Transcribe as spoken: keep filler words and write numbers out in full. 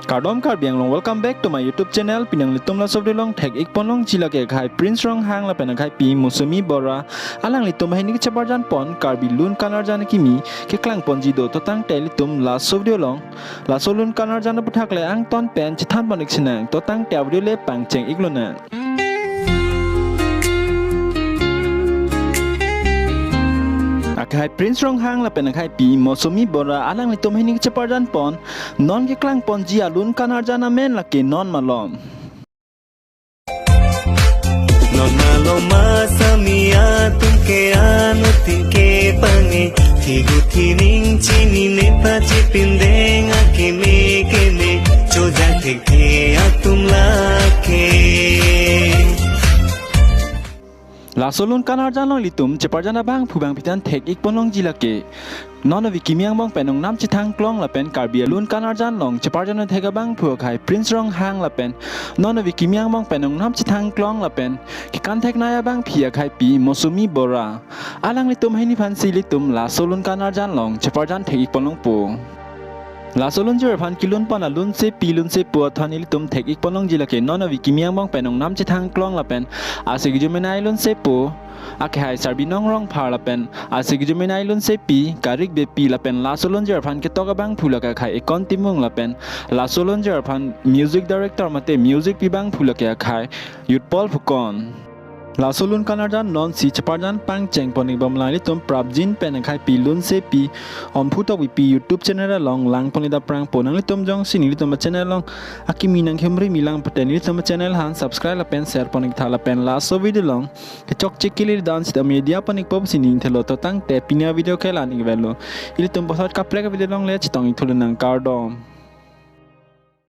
Kardom Karbi Anglong, welcome back to my YouTube channel. Pini nanglitum laso video along thek-ik ponlongji lake akhai Prince Ronghang lapen akhaipi Mosumi Bora. Alanglitum hini kacheparjan pon Karbi lun kan-arjan akimi keklang ponji do, to tangte ilitum laso video along laso lun kan-arjan aphuthak le angton pen chethan pon-ik sinang, to tangte video le pangcheng-ik lonang. Akhai Prince Ronghang lapen akhaipi Mosumi Bora, alanglitum hini kacheparjan pon non keklang ponji alun kan-arjan amen lake Non Malom. Non malom asami atum ke anuttin kepange, thigu thining chinine pachipindeng akeme keme, chojak thekthe atum lake. Laso lun kan-arjan along ilitum cheparjan abangphu bangphi than thek-ik ponlongji lake, non avi kimi angbong pen ong nam chethang klong lapen Karbi alun kan-arjan along cheparjan thek abangphu akhai Prince Ronghang lapen non avi kimi angbong pen ong nam chethang klong lapen kekan theknei abangphi akhaipi Mosumi Bora. Alanglitum hini aphansi ilitum laso lun kan-arjan along cheparjan thek-ik ponlongpo. Laso lunjir aphan kelun pon alunsepi lunsepo athon ilitum thek-ik ponlongji lake, non avi kimi angbong pen ong nam chethang klong lapen ase kejumenei lunsepo akhai Sarbinong Rongphar lapen ase kejumenei lunsepi Karik Beypi lapen laso lunjir aphan ketok abangphu lake akhai Ekon Timung lapen laso lunjir aphan music director mate music pi abangphu lake akhai Yutpol Phukon. Laso lun kan-arjan nonsi cheparjan pangcheng pon-ik bomlang ilitum prapjin pen akhaipi lunsepi Omphu Tokbipi YouTube channel along lang ponleda prangpo. Nanglitum jongsi nelitum channel along akimi nangkehumri milang pute nelitum channel aphan subscribe lapen share pon-ik tha lapen laso video along kechokche kili dan sita media pon-ikpo pusi ning thelo, to tangte pini avideo ke la-an-ik avelo. Ilitum puthot kaprek avideo along le chetong-ik thu lonang, kardom.